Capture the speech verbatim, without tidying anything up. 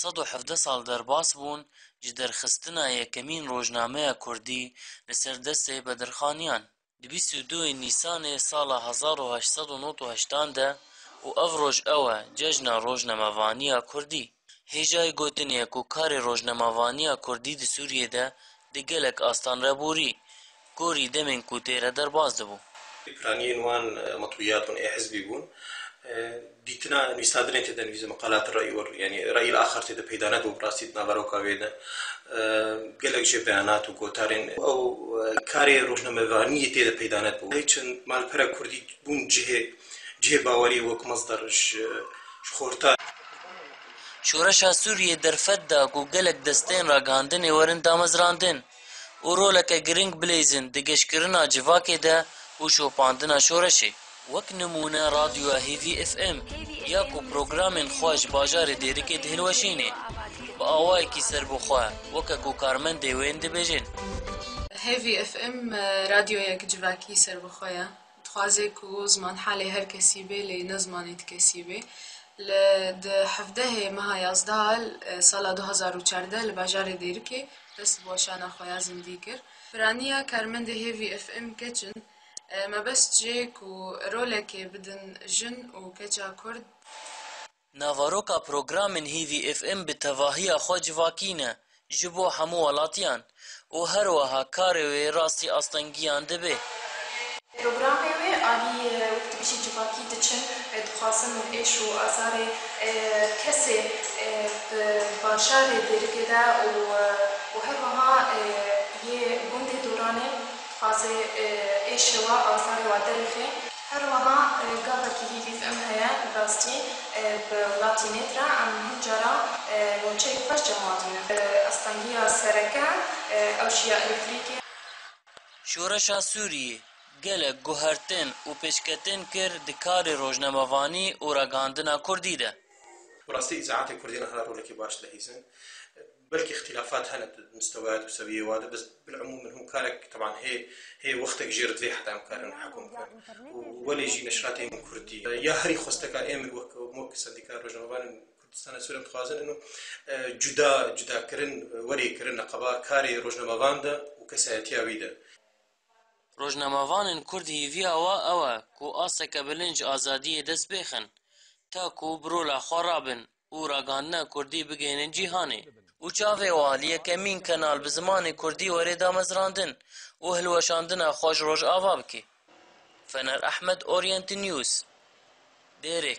sed û hevdeh sal derbas bûn ji derxistina yekemîn rojnameya kurdî li ser destê Bedirxaniyan. Di bîst û duyê Nîsanê sala hezar û heşt sed û nod û heştan de û ev roj ew e, cejna rojnamevaniya kurdî. Hêjayî gotinê ye ku karê rojnamevaniya kurdî di Sûriyê de di gelek astan re borî, gorî demên ku tê re derbas dibû. Piraniyên wan, e, metwiyat bûn, ê hizbî bûn. E, dîtina nivîsandinê tê de nivîse meqalat rey û, yanî rey axir tê de peyda nedibû, bi rastî di naveroka wê de. E, gelek jê beyanat û gotarên ew, e, karê rojnamevaniyê tê de peyda nedibû. Hê çend malpera kurdî bûn cihê, cihê baweriyê wek mesder ji, ji xorta. Şoreşa Sûriyê derfet da ku gelek desteyên ragihandinê werin damezrandin û roleke giring bileyzin di geşkirina civakê de û şopandina şoreşê. Wek nimûne Radyoya Hêvî F M ya ku programên xwe ji bajarê Dêrikê dihilweşînê, bi awayekî serbixwe, weke ku karmendê wên dibêjin. Hêvî F M, e, radyoyek civakî serbixwe ye. Dixwaze ku zimanhalê her kesî bê, lê ne zimanê ti kesî bê. Li, di hevdehê meha yazdeh, e, sala du hezar û çardeh li bajarê Dêrikê dest bi weşana xwe ya zindî kir. Piraniya karmendê Hêvî F M keç in, e, mebest jê ku rolekê bidin jin û keça Kurd. Naveroka programên Hêvî F M bi tevahiya xwe civakî ne ji bo hemû welatiyan û her wiha karê wê rastî astengiyan dibe. Programê wê alî, e, wek dibêjî civakî diçin, e, dixwazin êş û azarê, e, kesê, e, bi bajarê Dêrikê de û, e, û her wiha, e, yê gundê Doranê dixwaze, e, êşê wa, azarê wa derêxe. Her wiha, e, gavekî Hêvî F M heye, bi rastî, e, bi welatî nêt re em hin cara, e, nûçeyê xweş cem wan dînin. E, astengiya sereke, e, ew jî ya elektrîkê. Şoreşa Sûriyê gelek guhertin û pêşketin kir di karê rojnamevanî û ragihandina kurdî de. Bi rastî îzaatê kurdî niha rolekî baş dilehîzin. Belkî îxtîlafat hene di mistewayat û seviyê wa de, bes bil'emûm min hûn karek, teban hê, hê wextek jê re divê heta em karin hekûm bikin. Û welê jî neşratên kurdî, ya herî xwesteka ê min wek, wek sendîka rojnamevanên Kurdistana Sûriyê em dixwazin ino, e, cuda, cudakirin, e, werê kirin li qeba karê rojnamevan de û kesayetiya wî de. Rojnamevanên Kurd hîviya wa ew e ku asteke bilind ji azadiyê dest pêxin, ta ku bi rola xwe rabin û ragihandina kurdî bigihînin cîhanê. Û çavê wa li yekemîn kenal bi zimanê kurdî were damezrandin û hilweşandina xwe ji Rojava bike. Fener Ehmed, Orient News, Dêrek.